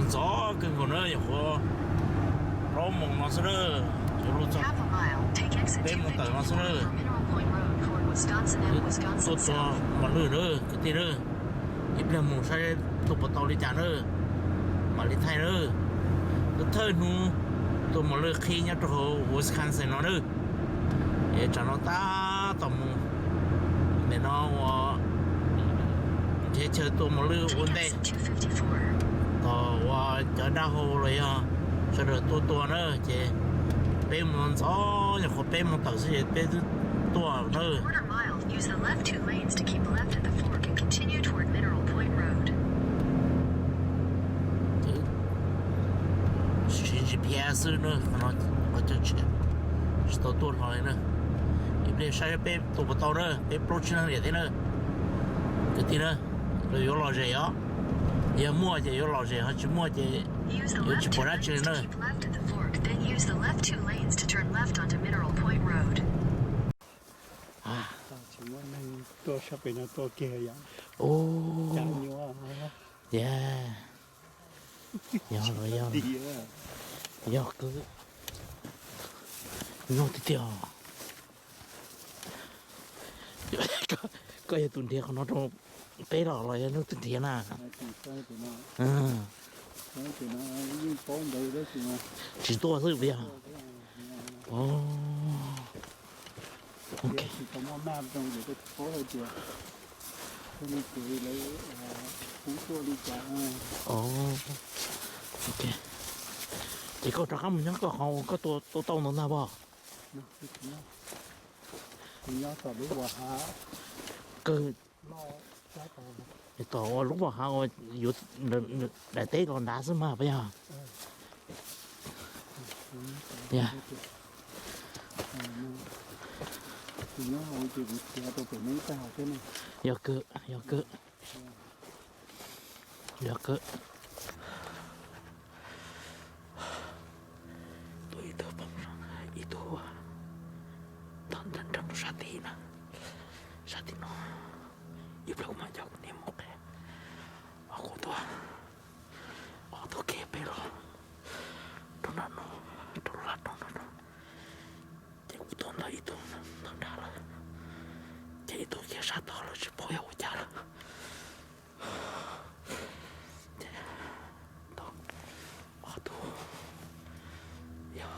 Ntxov kawg nkaus na, nyuam qhuav plaub moos no xwb na, yuav luag txog peb moos tawm no xwb na. Tuaj tua mos lwj na kwv tij na, ib pliag mus saib tua puas tau li cas na, mam li thaij na. Thawj hnub tua mos lwj qhib nyob rau hauv Wisconsin no na. Es tsam no tab tom mus ntawm no ua nrhiav chaw tua mos lwj ua ntej, tom uas cov dab hau los yog sawv daws tuaj tua na. Ces peb mus ntxov, nyuam qhuav peb moos tawm xwb ces peb twb tuaj na. Siv G P S xwb na, qhov no qhov chaw tshiab, tsis tau tuaj hlo li na. Ib pliag saib peb tua puas tau na, peb plaub tsib leeg liam thiab na. Kwv tij na, los yuav lom zem os. Yog muaj ces yuav lom zem, ho tsis muaj ces yuav tsis pom dab tsi li na. Yog los yog, yog kawg, nyuaj tiag tiag. Koj yog tus nrhiav qhov no rau peb los los yog hnub twg nrhiav na? Tsis tuaj xwb puas yog? Ces koj rov qab mus nyob koj qhov uas koj tua tau ntawd ntag pob? Kawg, tom uas lub voj hav uas yuav daim teb los nrad xwb mas puas yog? Yog kawg, yog kawg, yog kawg. Tus ib tug poob, ib tug tod nrog rau sab tid na, sab tim no. Ib pliag kuv mam coj kuv niam mus qhia. Ob kuv tuaj, ob tug kiag pem los rau nram no, rau lub laj roob no. Ces kuv tuaj ntawm ib tug ntawm nrad lawm, ces ib tug kiag sab tod lawm tsis paub yog ua cas lawm. Ces tau ob tug yog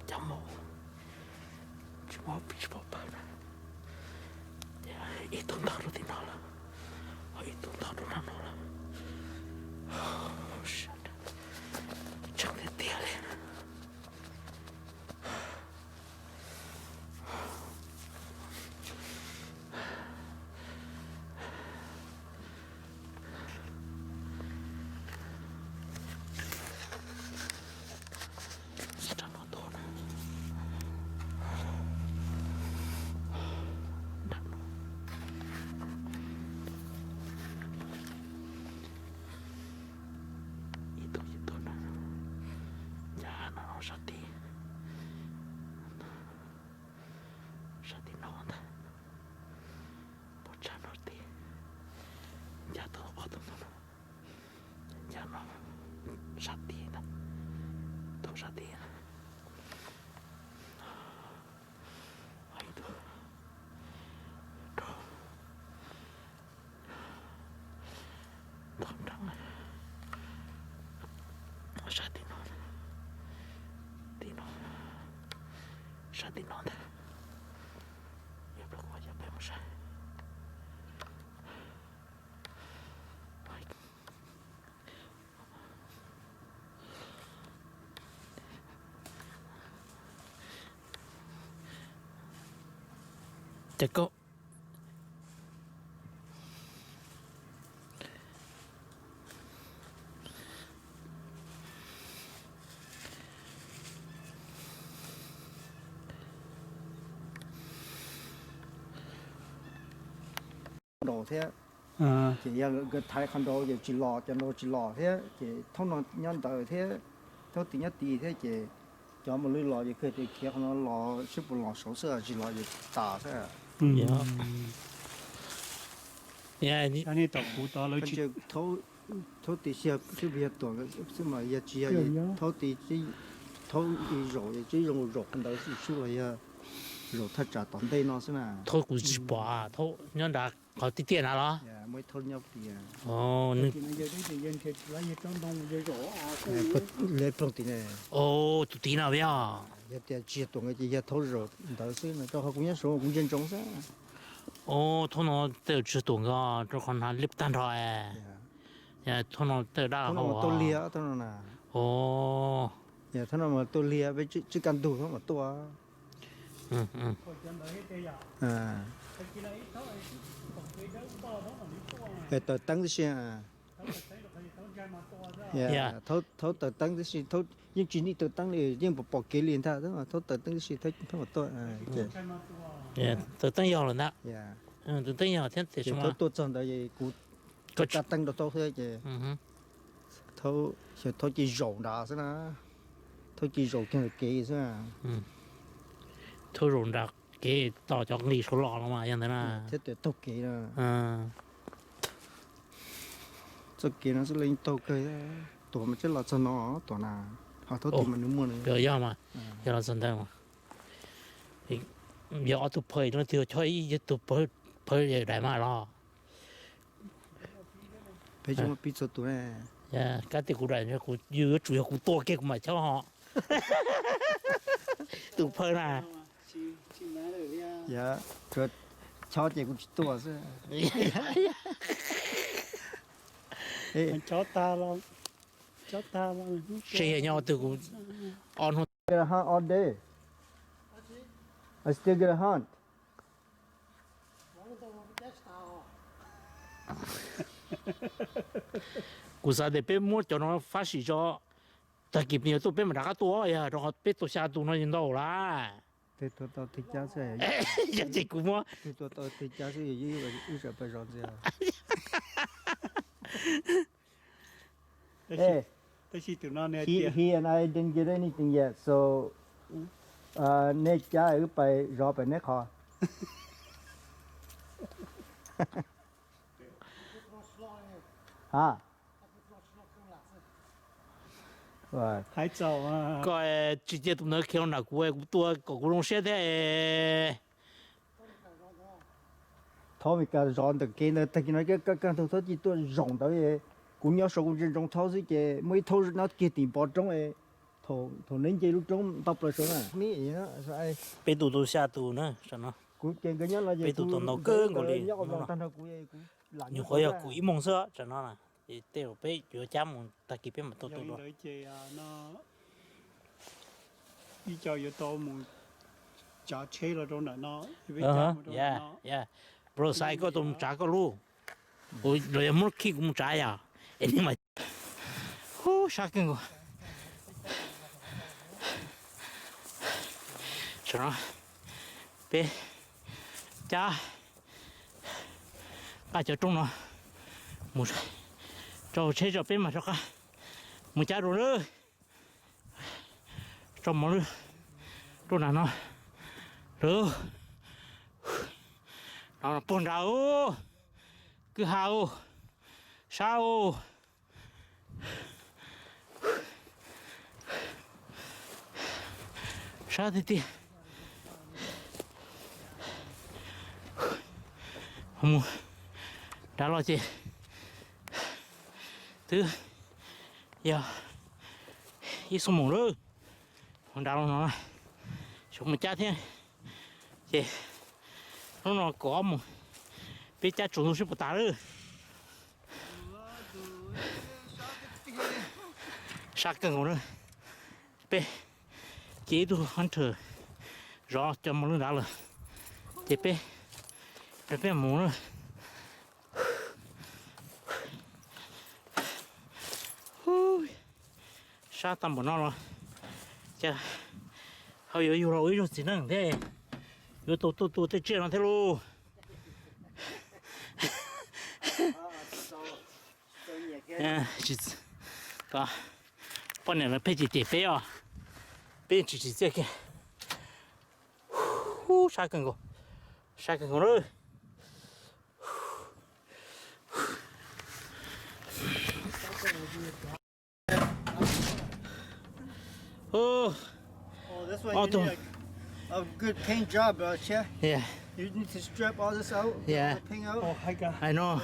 cov maum, tsis muaj, tsis pom pawg na. Ces ib tug ntog rau tim no lawm, ho ib tug ntog rau nram no lawm. Tseeb tiag tiag li. Ib tug ib tug na, ncaj no sab tid, sab tim no ntag, puas tsav no tid, ncaj tau ob tug no, ncaj no sab tid ntag, tau sab tid na. Ib tug rau ntog nrad, sab tim no, tim no, sab tim no ntag. Yog rau kuv yog peb mus saib. Ces koj nraud thiab. Ces yog nkawd thaiv qhov nraud ces tsis los, cov nraud tsis los thiab, ces thoob no nyob ntawd thiab, thoob tid nyob tid thiab, ces cov mos lwj los ces kawg tias khiav qhov no los seb puas los saud xwb, tsis los ces tas xwb. Thaum Thaub tim xyov xwb puas yog tuam xwb mas yog tsis yog, thaub tim, thaub zaum tsis zoo zaum qhov ntawd xwb los yog zaum thaj tsam tom ntej no xwb na. Thaub kuv tsis pom, thaub nyob nrad qhov tiaj tiaj na los? Muaj ib thaub nyob tim, le ploog tim ne. Tus tid no yog. Yog tias tsis yog tuam nkawd ces yog thaub zaum ntawd xwb no, rau qhov kuv nyob saud kuv ntsia ntsoov xwb. Thaub no tej zaum tsis yog tuam nkawd rau qhov hnav liab tag nrho. Thaub no tej zaum dab hau tuaj liag thaub no na. Thaub no mas tuaj liag peb tsib kaj ntug thaub mas tuaj. Taws teeb tib si. Thaub taws teeb tib si, yeej tsis nim taws teeb li, yeej pom pom kev li ntag, thaub taws teeb tib si thaub mas tuaj. Taws teeb yog lawm ntag. Taws teeb yog thiab tias thaub tuaj txog ntawd kuv tsa teeb rau thaub xwb ces thaub, xyov thaub cia zaum nrad xwb na, thaub cia zaum kiag ntawm kev xwb. Thaub zaum nrad kev tos cov nqis saud los no mas yog ntawd na. Thiab tias taug kev no, txoj kev no xwb los yeej taug kawg, tuam mas tseem los txog no, tuam na, ho thaub tim mas nws muaj nws. Yog mas, yog los txog ntawd mas yog ob tug phaw no twg chob ib tug phaw daim mas los. Peb tsis muaj pib txhua tus ne. Kab tias kuv daim, kuv yuav tsum yog kuv tua kiag kuv mam chob ho. Tus phaw na. Chob ces kuv tsis tua xwb. Chob tag los, chob tag los. Tsis yog nyob twg kuv ob hnub. Get a hunt all day. I still get a hunt. Kuv xav tias peb muab cov no fab sim tso, tag kis peb yuav tuaj peb mam rov qab tua, yog rau qhov peb tua xya tus no yeej ntau lawm. Twg tua tau twg cab xwb. Yog ces kuv muab. Twg tua tau twg cab xwb, wb sawv pawg zov ntxiv. Tab sis tus no he, he and I didn't get anything yet, so, uh, nej cab wb pais zov pem neb qhov. Ha. Koj tsis cia tus ntawd khiav los nram kuv, kuv tua kom kuv zoo siab thiab. Thaub Mes Kas zov ntawm kev ntawd tag kis no kaj kaj ntug, thaub cia tuaj zaum ntawd. Kuv nyob saud kuv ntsia ntsoov thaub xwb ces muaj ib thaub no kiag tim npoo roob. Thaum neb nce lub roob ntau plaws saud na. Peb tus tua xya tus na, kuv ces nkawd nyob no ces peb tus tua ntau kawg nkaus li. Nyuam qhuav yog kuv ib moos xwb tsam no na, ces tej zaum peb yuav cab mus tag kis peb mam tuaj tua dua. Ib co yuav tau mus tsav tsheb los rau ntawm no. Bro, xav koj tua mus tsav koj lub, kuv los yog muab khij kuv mus tsav yom. Es nej mas, hu, sab kawg nkaus. Tam no peb cab nqa cov rooj no mus tso tsheb tso peb mam rov qab mus cab dua lawm. Tso mov lwj rau nram no lawm. No puag nrad, kwj ha, sab. Sab tiag tiag. Mus nrad los ces twb yog ib xuab moos lawm. Mus nrad los no, xyov mus cab thiab. Ces hnub no kaum ob moos, peb cab tsaus ntuj sib puas tas lawm. Sab kawg nkaus na. Peb ces ib tug hunter zov cov mos lwj nrad lawm, ces peb, peb mus na. Sab tag npaum no los cas ho yuav yug los ua ib zaug txiv neej thiab, yuav tau tuaj tua tej tsiaj no thiab lauj. Poj niam lawv pheej cem cem peb os, peb tsis tsim txiaj kiag. Sab kawg nkaus, sab kawg nkaus na. Oh, this one you need a, a good paint job, bro. Yeah. You need to strip all this out, yeah, all the paint out. Oh, I got, I know.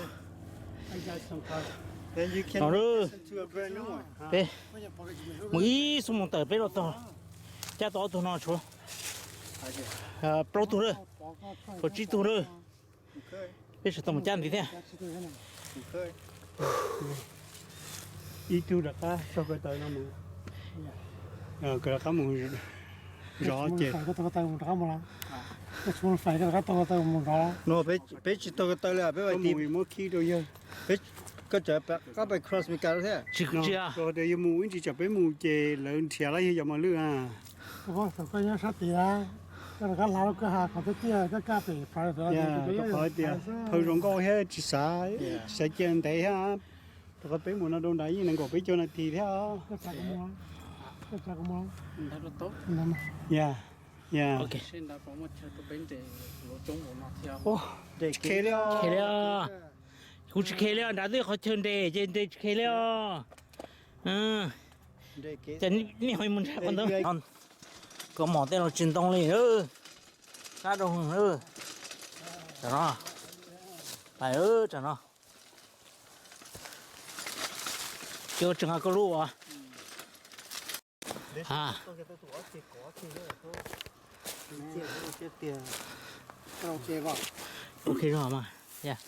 I got some color. Then you can listen to a brand new one. Peb mus ib xuab moos tawm peb los txog, cab tau ob tug no tshuav plaub tug lawm, tshuav tsib tug lawm. Peb tseem tau mus cab ntxiv thiab. Ib tug rov qab tso ko taw no mus, ko rov qab mus zov ces. Peb tsis tau ko taw li, peb mus muab khib rau yawg. Koj tseem qab pais cross Meskas thiab? Tsis, tias yog mus ib ntsis tsam peb mus ces lawv nrhiav lawm yog yog mos lwj a. Koj nyob sab tid, koj rov qab hla lub kwj ha qhov tiaj tiaj, koj kaj pem. Rau qhov tias phaw zoo nkauj thiab tsis xav, tsis xav cia ntev thiab. Rau qhov peb mus no rau nrad yeej nees nkaum peb caug nas this thiab. Ya, ya. Tsis khe li os. Kuv tsis khe li os, nrad twb qhov chaw nres ces nres tsis khe li os. Ces nej ho mus nrhiav qhov ntawd. Kaus mom tej los tsis ntoo li. Sab rau hwv. Tam no, pais tam no. Ces tseem nqa koj lub uas. Ok zog mas. Yog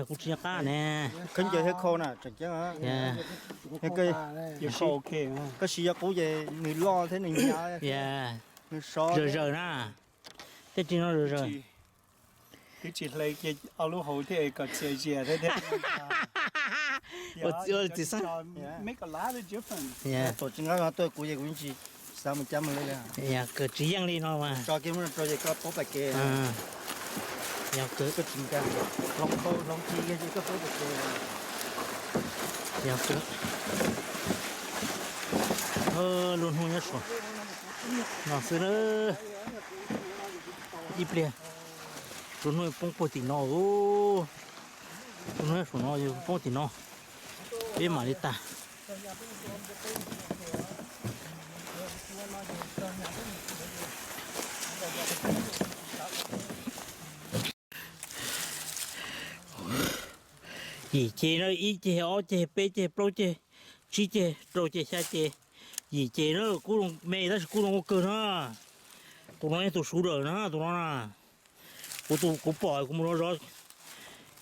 kuv tsis nco qab ne. Koj siv yog qub ces nws loj thiab nws hnyav, nws sov zawm zawm na. Tej tsis no zawm zawm. Twb tsis hle kiag ob lub hauv thiab kom txias zias thiab thiab. Ua txiv xeeb. Tuam tsis nqa tuaj kuv ces kuv yeej tsis xav mus cab mus li li. Kawg tsis yeej li no mas. Tso kiag mus rau ces koj paub pais kev. Yog kawg. Koj tsis nqa hloov khau hloov ci kiag ces koj paub pais kev. Yog kawg. Lub hnub nyob saum no xwb na. Ib pliag lub hnub poob puag tim no. Lub hnub nyob saum no yog poob tim no, peb mam li tag. Yim ceg na, ib ceg, ob ceg, peb ceg, plaub ceg, tsib ceg, rau ceg, xya ceg, yim ceg na, kub me tab sis kub zoo nkauj kawg na. Tus no yog tus suv dawm na, tus no na. Kuv, kuv pom kuv mus zov zov,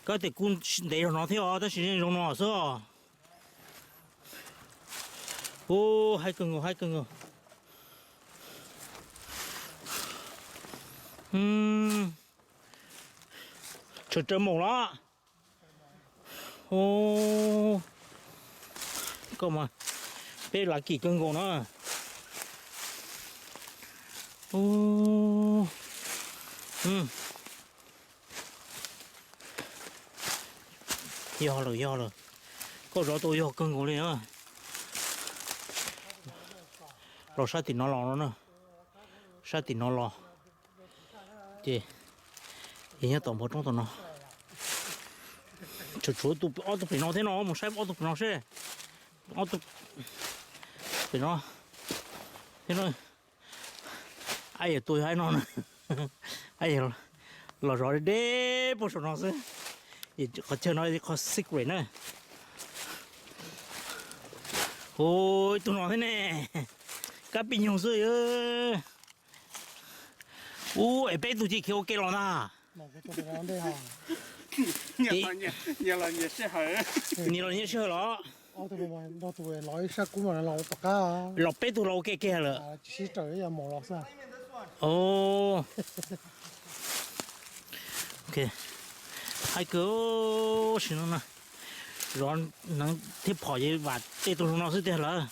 kab tes kub ntev zog no thiab os, tab sis yeej zoo no xwb os. Ub, haib kawg nkaus, haib kawg nkaus. Tsawg tsawg maum los? Koj mas, peb lav kim kawg nkaus na. Yog lawm, yog lawm. Koj zov tau yog kawg nkaus li na. Los sab tim no los no na. Sab tim no los. Ces yog nyob tom npoo roob tom no. Tshuav tshuav ob tug pem no thiab no, mus saib ob tug pem no seb. Ob tug pem no thiab no. Ab, yog tus yog ab no na. Ab, los zov deb deb puag saum no xwb. Qhov chaw no qhov secret na. Ub, ib tug no thiab ne. Kab pij nyug xwb. Ub, es peb tug cia khiav ua ke los ntag. Nyias los nyias sij hawm los? Los peb tug los ua ke kiag lawm. Haib kawg, sim no na, zov neev thiab phom ces vam tej tug zoo no xwb tiag lawm.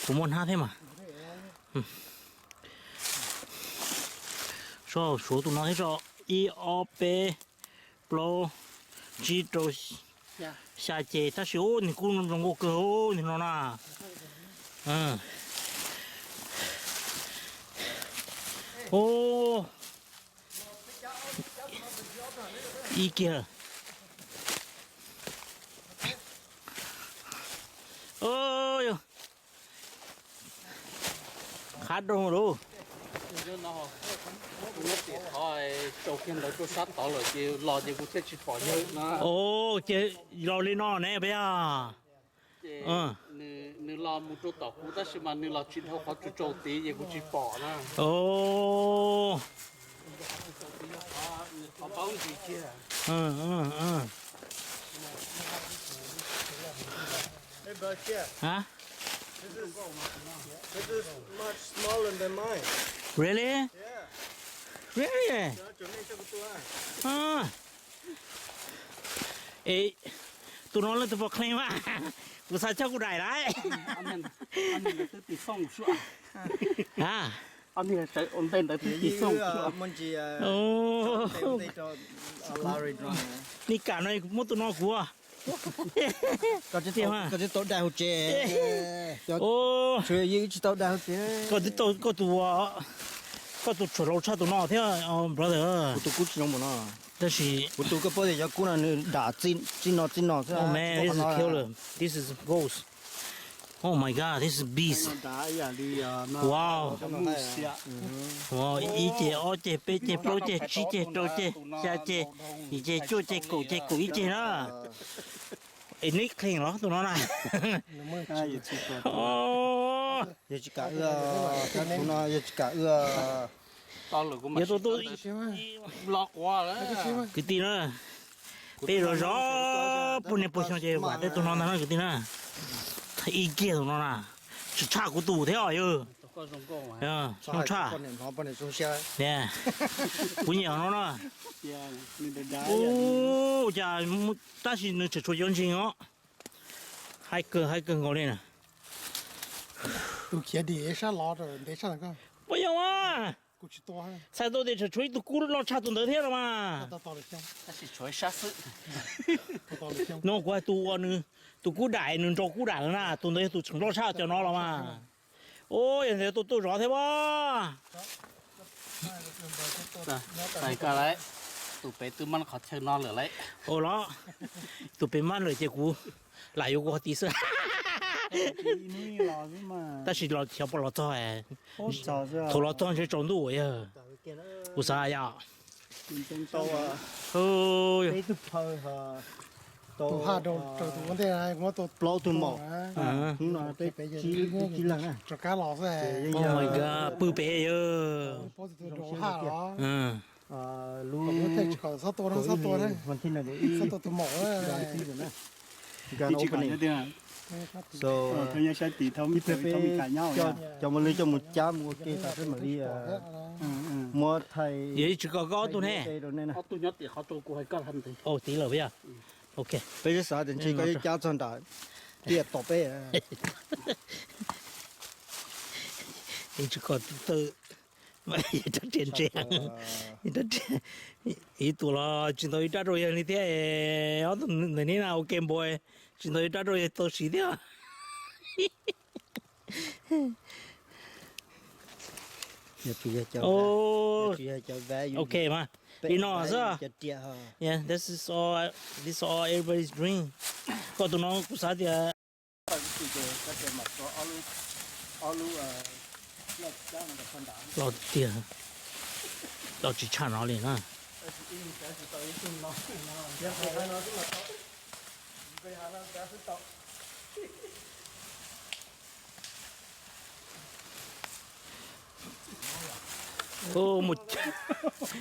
Kuv muaj hnab thiab mas. Tso suav tus no thiab tso, ib ob peb plaub tsib rau xya ces tab sis ub nws kub zoo nkauj kawg nws no na. Ub, Ib kiag. Yog qab rau lauj. Kuv muab tim qhov tsau kiag ntawd rau sab tod lawm ces los ces kuv thiaj tsis pom yawg na. Ces los li no ne peb. Ces nws los mus rau tom kuv tab sis mas nws los tsis dhau qhov tsau tid ces kuv tsis pom na. Qhov paub ntsis kiag. Hey, bro, check. This is, this is much smaller than mine. Really? Yeah. Really? Cov nej coj kuv tua. Es tus no leej twg pom qhee mas, kuv xav coj kuv daim lawm. Twb tim xoo sua. Ntej ntawd twb tim xoo sua. Li kam no muab tus no kuv. Koj twb tau daim hauv tsev. Tsuas yus tsis tau daim hauv tsev. Koj twb tau koj tus, koj tus tshuav laus tshaj tus no thiab brother. Kuv tus kub tsis zoo mus no. Tab sis kuv tus koj paub tias cov kub no nws dam txij no txij no xwb. Oh man, this is killer. This is ghost. Oh my God, this is beast. Wow. Ib ceg, ob ceg, peb ceg, plaub ceg, tsib ceg, rau ceg, xya ceg, yim ceg, cuaj ceg, kaum ceg, kaum ib ceg na. Es neb qhees los tus no na. Yog tsis kam, tus no yog tsis kam. Yog tus, tus kwv tij na, peb zov zov puag niaj puag xyoo ces vam tej tus no ntag na kwv tij na. Ib kiag tus no na, tsis tshaj kuv tus thiab os yawg. Zoo tshaj. Kuv nyiam no na. Ua cas tab sis nws tseem tshuav cov ntseeg os. Haib kawg, haib kawg nkaus li na. Tus khiav dim sab lov ntev tshaj ntawd. Puas yog mas? Txhais tau tias tseem tshuav ib tug kub loj tshaj tus ntawd thiab los mas. No kuv hais tus uas nws, tus kub daim, nws nrau kub daim lawm na, tus ntawd yog tus tseem loj tshaj cov no los mas. Ua yog ntawd tuaj tuaj zov thiab as. Tus pem twb mab qhov chaw no lawm lauj. Ua los, tus pem mab lawm ces kuv lam yuav kuv qhov tid xwb. Tab sis los xyov puas los txog. Thaum los txog ntshe tsaus ntuj yog. Kuv xav yom. Tus haj rau tus ua ntej, plaub tug maum, hnub no peb tsib leeg na. Rov qab los xwb. Oh my God, pw pem yog. Paub tus rau haj los. Lub tej tsis kom txhob tua no, txhob tua na, txhob tua tus maum. Ib tsis kom nyob tiag. So, ib pliag peb cov mus lwg coj mus cab mus ua ke tas peb mam li muab thaij. Yog ib tsis kom koj ob tug ne. Ob tug nyob tim qhov rau kuv hais koj hais ntawd. Tiv lawm puas yog? Ok. Peb xav tias ntshe koj yuav cab txog nram tiaj tom peb. Ib tsis kom tawm, rab riam ntse, ib tug los tsis ntau ib rab rau yawg li thiab. Ob tug ntawm neb na ua ke npua, tsis ntau ib rab rau yawg tau siv thiab. Ok mas, li no xwb. Yeah, this is all, this is all everybody's dream. Koj tus no kuv xav tias los tiag, los tsis tshaj no li na.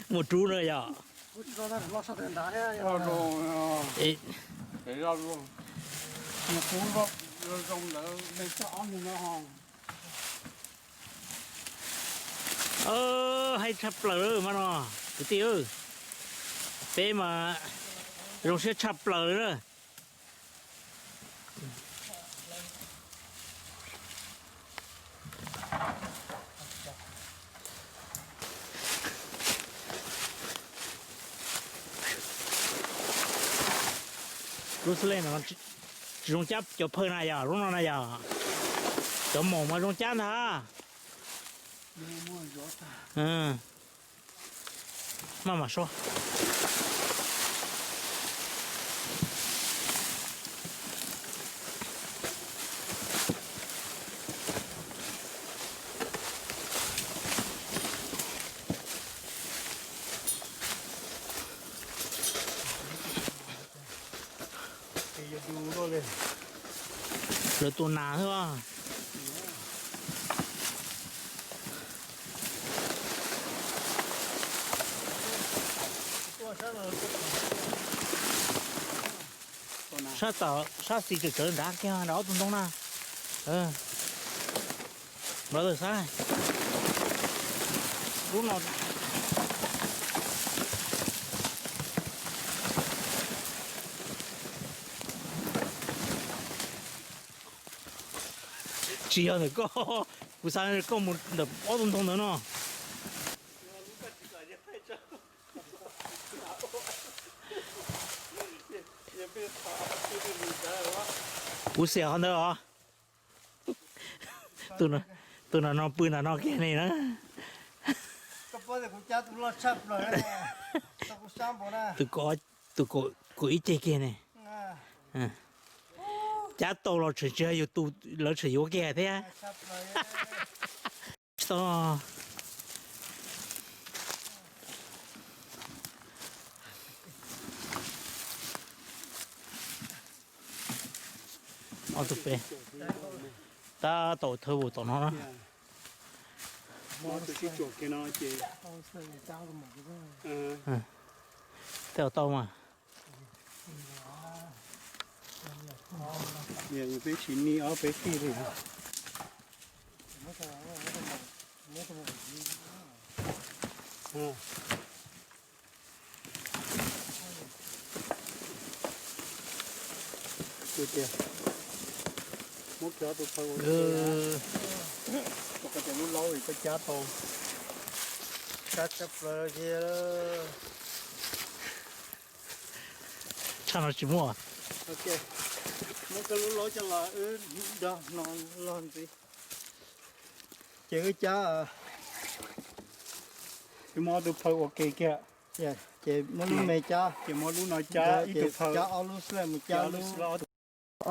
Mus rub na yom. Haib tshaj plaws mas no, kwv tij, peb mas zoo siab tshaj plaws li na. Lub xab lej no tsis zoo cab cov phawj na yom, lub no na yom. Cov maum mas zoo cab ntag. Maj mam so. Lawv tua nas xwb. Sab tom sab xis tawm tsawv nrad kiag nrad ob tug ntoo na. Brother, saib lub no. Tsis yog ntawm koj, kuv xav koj mus ntawm ob tug ntoo ntawd no. Kuv xiam qhov ntawd os. Tus nram no pw nram no kiag ne na. Tus kaum ib ceg kiag ne. Cab tau los tseem tsis yog tus, lawv tseem yuav kiag thiab. Tsis tau. Ob tug peb tab tom thawb vus tom no na. Tej tau mas. Peb tsis ni ob peb tij li. Ua tias muab kiag ob tug phaw ua ke, rau qhov tias lub laub koj cab tau. Cab tshaj plaws li. Tshaj no tsis muaj. Muab koj lub laub coj los wb nrog no log ntxiv. Ces wb cab, wb muab ob tug phaw ua ke kiag, ces muab lub me cab, ces muab lub no cab ib tug phaw, cab ob lub xwb mus cab lub,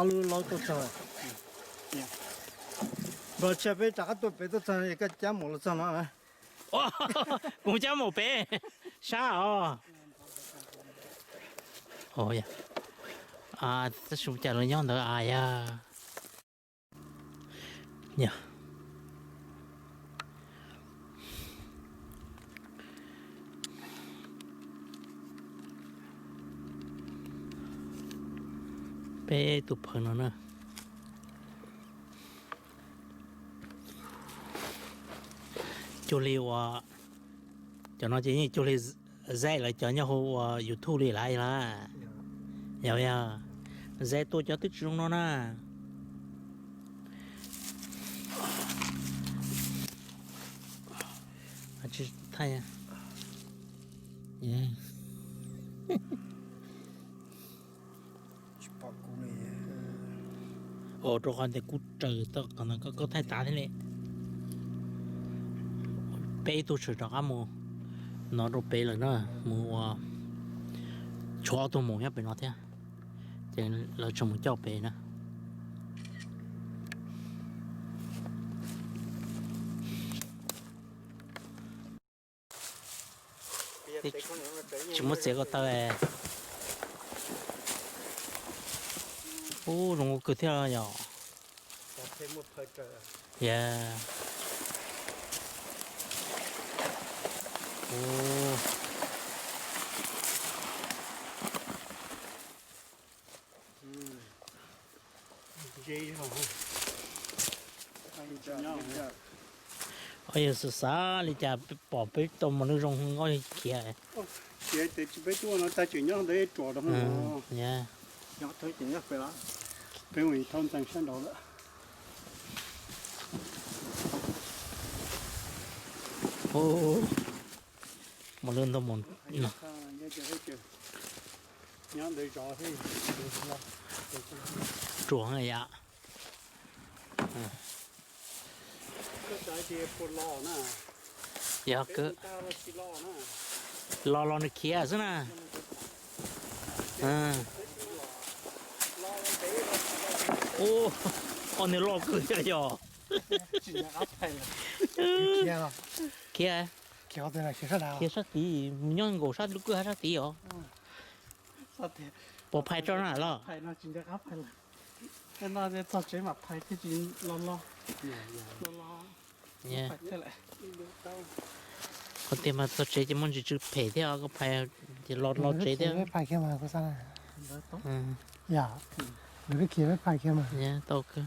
ob lub laub tuaj txog. Npawg, tsis peb rov qab tuaj pem tuaj txog es koj cab mus los txog no na. Kuv cab mus pem sab os. Tab sis cas lawv nyob ntawd as yog. Peb tus phaw no na. Cuag li uas cov no ces yeej cuag li Zack lawv cov nyob hauv ua YouTube li lawm los? Yog, yog, Zack tua cov twb tsis zoo no na. Ua rau qhov tias kuv raws tau qhov ntawd koj thaij tav thiab li. Peb ib tug tseem rov qab mus no rau pem lawm na, mus ua tshuav ob tug maum nyob pem no thiab, ces lawv tseem mus coj pem na. Tsis muab txiav ko taw. Ub, zoo ua kawg thiab yom. Yog xav xav li cas pom peb tau mos lwj zoo nkauj khiav. Khiav ces tsis peb tuaj no tag tseem nyob ntawd ruam rau. Peb mus thauj ntxees sab nraud lawm. Mos lwj ntau mus no. Ruam yam. Yog, los los nws khiav xwb na. Ub, ob niag loj kawg thiab yog. Khiav, khiav sab tid, nyob nkaus sab lub kwj hab sab tid os. Puas phais rau na los? Qhov tiag mas txog tsev ces muaj ntsis tsw phem thiab, koj phais ces los los tsev thiab. Phais kiag mas kuv xav. Yog, nkawd lub khiav peb phais kiag mas. Tau kawg.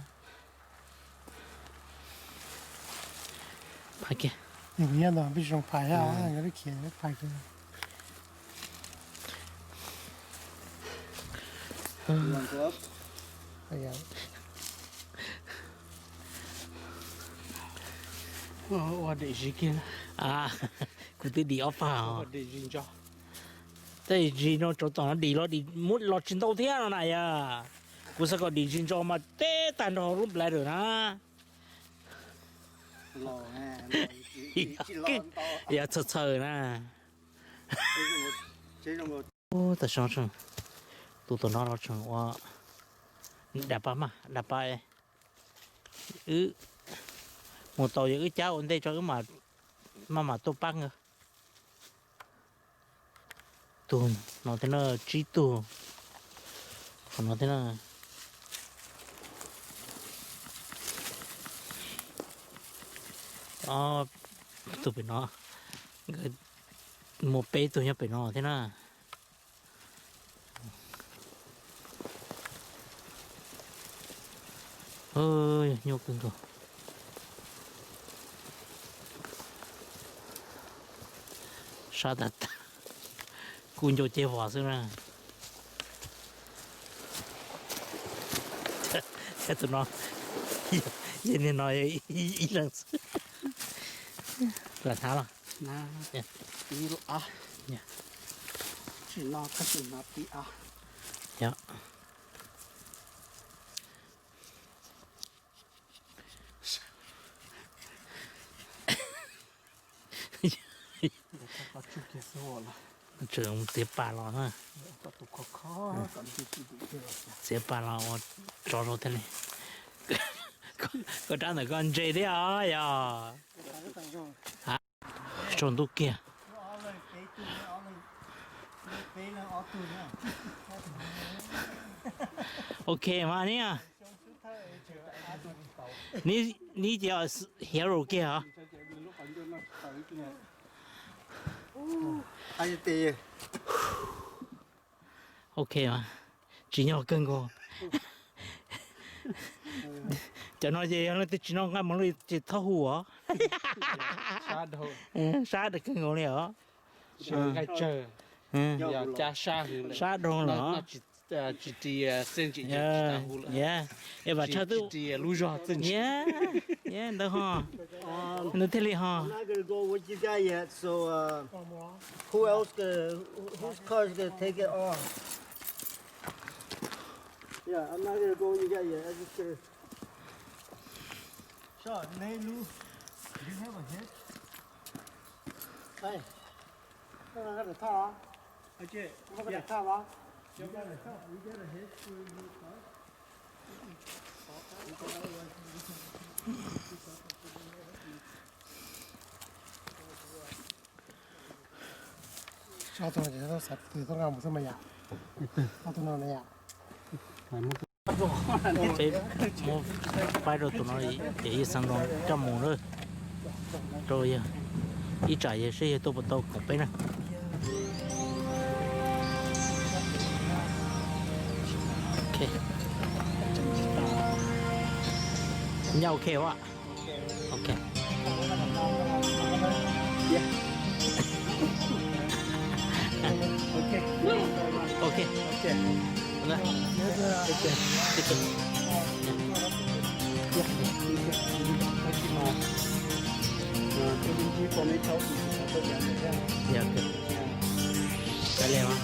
Phais kiag. Kuv nyob ntawm peb zoo phais, nkawd lub khiav peb phais kiag. Ua dem zis kiag. Kuv twb dim ob pab. Tej zis no tsov tom no dim los dim muab los tsis ntau thiab no na yog. Kuv xav kom dim zis ntso mas teb tag nrho lub nplaws lawm na. Yog txhaws txhaws na. Ub, tas sov tseem, tus tom no los tseem ua dab pab mas dab pab. Wb mus tau yog wb cab ua ntej tso wb maj mam tuaj pab nkawd. Tus no thiab na, tsib tug. Qhov no thiab na. Ob tug pem no, nkawd muaj peb tug nyob pem no thiab na. Nyuaj kawg nkaus. Sab tag tag, kuj ncau ceg vos xwb na. Thiab tus no, yog niag no ib leeg xwb. Lam hnav los? Tsis no tab sis hnav pib av. Yog. Tseem txiav pas los na. Txiav pas los ua tsov rau thiaj li. Koj rab ntawm koj ntse thiab os yog. Tsaus ntuj kiag. Ok mas ni. Ni, ni ces hiav rau kiag hos. Ok, tsim nyog kawg nkaus. Cov no ces yog leej twg tsis noj nqaij mos lwj ces txhob hu os. Sab daug kawg nkaus li os. Sab daug los. Es vam tshaj twb, ntawd ho, nws thiaj li ho. Ob tug no ces xav tus tub nqa mus xwb mas yom. Ob tug no na yom. Peb muab faib rau tus no ces ib xeev no coj mus lawm. Rau yawg ib tsam yawg seb yawg tuaj puas tau koom peb na. Nyaj ok as. Ok. Ok. Kav liam mas.